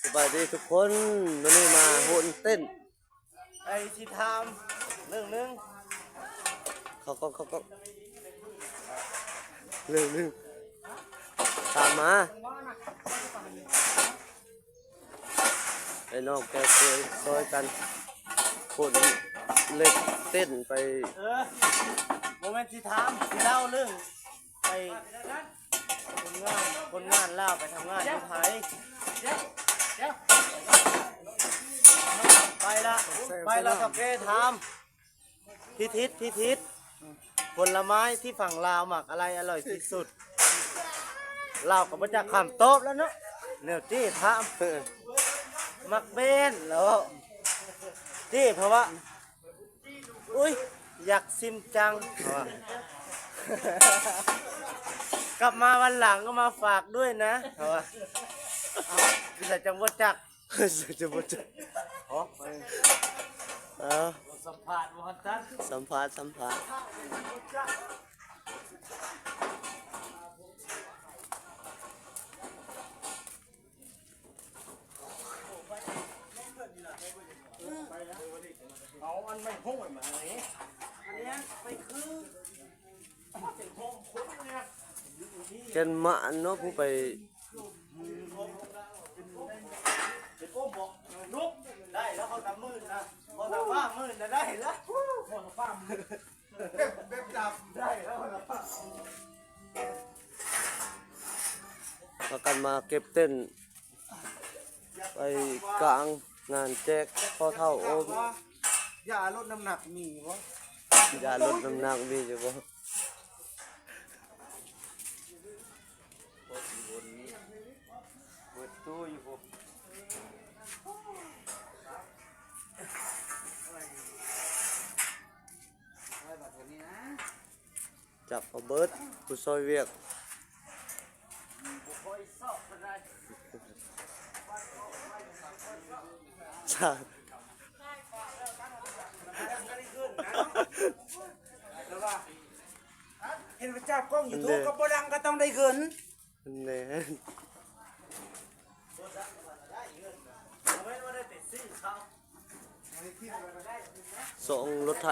ສະບາຍດີທຸກຄົນ ມື້ນີ້ມາໂຮນເຕັ້ນ ໄອ້ຊິຖາມເລື່ອງໜຶ່ງ ເຂົ້າກ້ອງ ເຂົ້າກ້ອງ ເລື່ອງໜຶ່ງ ຖາມມາ. ໄອ້ນ້ອງແກ່ເຄີຍຊ່ອຍກັນຂົນເຫຼັກເຕັ້ນໄປ. ເອີ ບໍ່ແມ່ນຊິຖາມ ຊິເລົ່າເລື່ອງໄປຄົນງານ ຄົນງານລາວໄປທຳງານຢູ່ໄທ. ໄປລະ ໄປລະ ເຖົ້າແກ່ຖາມ. ພິທິດ ພິທິດ ຜົນລະໄມ້ທີ່ຝັ່ງລາວໝາກອະໄລອະຮ່ອຍທີ່ສຸດ? ລາວກໍບໍ່ຈັກຄຳຕອບແລ້ວເນາະ ແນວເຈ້ຖາມ. ເອີ ໝາກເບັນແລ້ວ ເຈ້ເພາະວ່າ ອຸ້ຍ ຢາກຊິມຈັງ ເພາະວ່າ ກັບມາວັນຫຼັງກໍມາຝາກດ້ວຍນະ ເພາະວ່າ ເອົາ ຄືຊິຈັ່ງບໍ່ຈັກ. ຈະບໍ່ຈັກ ເອົາ ສຳພາດບໍ່ທັນ ສຳພາດ ສຳພາດ. ເອົາອັນໄມ້ໂຮຍມານີ້ ອັນນີ້ໄປຄື ແກ່ນມານເນາະ ຜູ້ໄປ ເປັນໂອ້ບໍ ລຸກ ໄດ້ແລ້ວ ເຂົານຳໝື່ນນະ ເຂົານຳຟ້າໝື່ນນະ ໄດ້ແລ້ວ ເຂົານຳຟ້າໝື່ນ ເປັນ ເປັນດຳ ໄດ້ແລ້ວ ເຂົານຳຟ້າໝື່ນ. ພາກັນມາເກັບເຕັ້ນ ໄປກາງງານແຈກພໍ່ເຖົ້າໂອມ. ຢາລົດນ້ຳໜັກມີບໍ່? ຢາລົດນ້ຳໜັກມີຢູ່ບໍ່? ເປີດຕູ້ຢູ່ພຸ້ນ ຈັບເອົາເບິດ ຜູ້ຊ່ອຍວຽກ. ເຫັນວ່າຈັບກ້ອງຢູທູບກໍບໍ່ດັງ ກໍຕ້ອງໄດ້ເງິນ. ແມ່ນ ສອງລົດໄຖ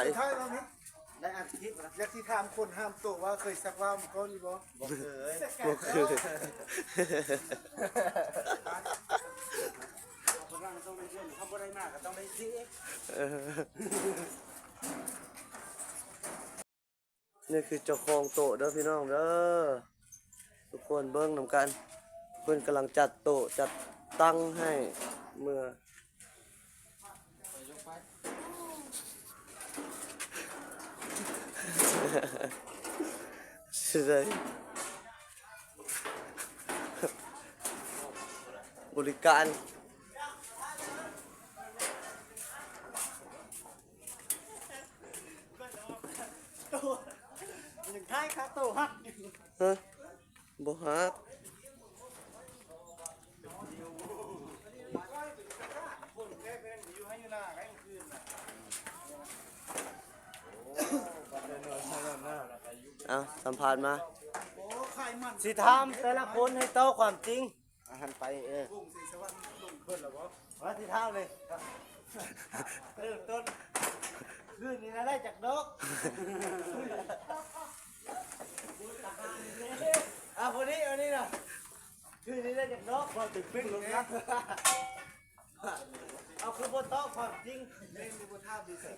ໄດ້ອັດຄລິບແລ້ວ. ຢາກຊິຖາມຄົນຫ້າມໂຕວ່າເຄີຍຊັກວ້າວມາກ່ອນຢູ່ບໍ່? ບໍ່ເຄີຍ ບໍ່ເຄີຍ. ຄົນລາວຕ້ອງໄດ້ເງິນ ເຮົາບໍ່ໄດ້ມາກໍຕ້ອງໄດ້ເສຍ. ເອີ ນີ້ຄືເຈົ້າຂອງໂຕະເດີພີ່ນ້ອງເດີ ທຸກຄົນເບິ່ງນຳກັນ ເພິ່ນກຳລັງຈັດໂຕະຈັດຕັ່ງໃຫ້ເມືອ ຊິໄດ້ບໍລິການ. ຍັງທ້າຍຄາໂຕະຫັກຢູ່ ຮະ ບໍ່ຫັກ. ເອົາ ສຳພາດມາ. ຊິຖາມແຕ່ລະຄົນໃຫ້ເວົ້າຄວາມຈິງ. ອາ ຫັ້ນໄປ ເອີ ເພິ່ນລະບໍ່ ວ່າຊິຖາມເລີຍ ເລີ່ມຕົ້ນ ຄືນນີ້ນະໄດ້ຈັກດອກ? ອາ ຜູ້ນີ້ ອັນນີ້ນະ ຄືນນີ້ໄດ້ຈັກດອກ? ເວົ້າເປັນໆ ລົງນະ ເອົາ ຄືບໍ່ຕອບຄວາມຈິງ ແມ່ນບໍ່ຖາມດີຊິ.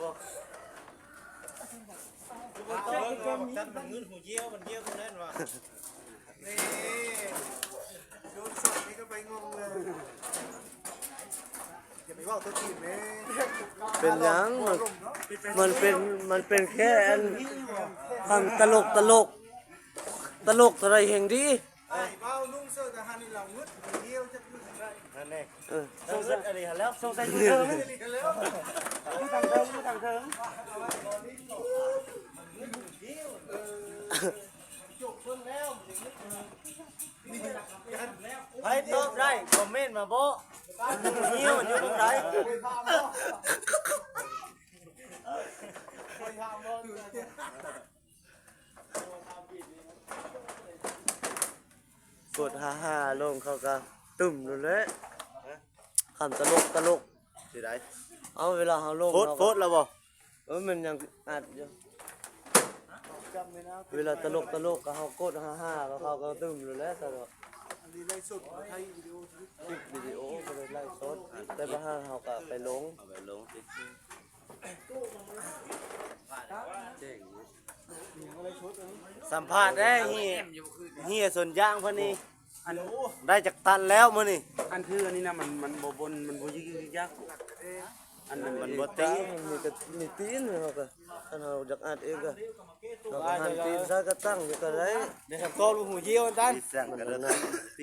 ບໍ່ ຄືບໍ່ຕອບ ຈັດມັນເງິນຫູຢ້ຽວ ມັນຢ້ຽວຕົງນັ້ນວ່າ ນີ້ ໂດນສອດນີ້ກໍໄປງົງເລີຍ ຢ່າໄປເວົ້າຕົວຈິງແມ່. ເປັນຫຍັງ? ມັນ ມັນເປັນ ມັນເປັນແຄ່ອັນ ຄຳຕະຫຼົກ ຕະຫຼົກ ຕະຫຼົກເທົ່າໃດແຮ່ງດີ. ອ້າຍ ເວົ້າລຸງເສີກະຫັນນີ້ລາວງຶດດຽວຈັກມື້ໄດ້ ຫັ້ນແຫຼະ ເອີ ສົງໄສອັນນີ້ຫັ້ນແລ້ວ ສົງໄສຢູ່ເທິງ ຢູ່ທາງເທິງ ຢູ່ທາງເທິງ ໃຜຕອບໄດ້ຄອມເມັນມາບອກ ຢູ່ທາງໃດ? ກົດຫ້າຫ້າລົງ ເຂົາກະ ຕຶ້ມໂລດແຫຼະ. ຄຳຕະຫຼົກ ຕະຫຼົກ ຊິໄດ້. ເອົາ ເວລາເຮົາລົງ ໂພດ ເຮົາ ໂພດແລ້ວບໍ່? ເອີ ມັນຍັງອັດຢູ່. ເວລາຕະຫຼົກ ຕະຫຼົກ ກໍເຮົາກົດຫ້າຫ້າ ກໍເຂົາກໍຕຶ້ມໂລດແຫຼະ ຕະຫຼົກ. ອັນນີ້ໄລຟ໌ສົດ ໄທວິດີໂອ ຄລິບວິດີໂອ ບໍ່ໄດ້ໄລຟ໌ສົດ ແຕ່ວ່າເຮົາກໍໄປລົງ ເອົາໄປລົງຕິ. ສຳພາດແດ່ ເຮຍ ເຮຍສວນຢາງເພິ່ນນີ້ ອັນ ໄດ້ຈັກຕັນແລ້ວມື້ນີ້? ອັນຖືອັນນີ້ນະ ມັນ ມັນບໍ່ບົນ ມັນບໍ່ຍຶກໆຍັກໆ ອັນນັ້ນມັນບໍ່ຕິ ມັນມີແຕ່ ມີຕີນເຮົາກໍ ຄັນເຮົາຢາກອັດເອງກໍ ເຮົາກໍຫັນຕີນໃສ່ກະຕັ້ງຢູ່ກໍໄດ້. ໄດ້ຄຳຕອບ ຫູຢຽວອັນນັ້ນ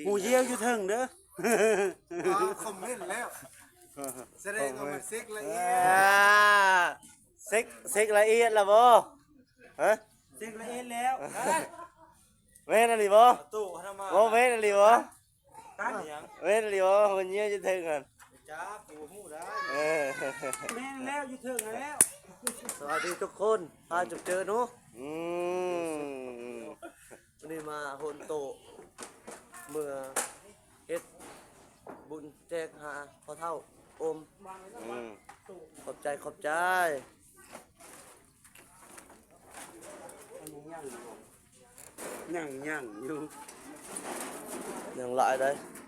ຫູຢຽວຢູ່ເທິງເດີ. ອໍ ຄອມເມັນແລ້ວ ສະແດງວ່າມັນເຊັກລະອຽດ ອ່າ ເຊັກ ເຊັກລະອຽດລະບໍ່? ຮະ ເຊັກລະອຽດແລ້ວ. ແມ່ນອີ່ຫຼີບໍ່? ຕູ້ຫັ້ນນະມາ ບໍ່ແມ່ນອີ່ຫຼີບໍ່? ຕັນຫຍັງ? ແມ່ນອີ່ຫຼີບໍ່? ມັນເຍຍຢູ່ເທິງຫັ້ນ ຈັກ ກູບໍ່ຮູ້ໄດ໋. ເອີ ແມ່ນແລ້ວ ຢູ່ເທິງຫັ້ນແລ້ວ. ສະບາຍດີທຸກຄົນ ພາຈຸກເຈີເນາະ. ອືມ ມື້ນີ້ມາໂຮມໂຕະ ເມືອເຮັດບຸນແຈກຫາພໍ່ເຖົ້າອົມ. ອືມ ຂອບໃຈ ຂອບໃຈ. ຍັງ ຍັງຢູ່ ຍັງຫຼາຍໃດ໋.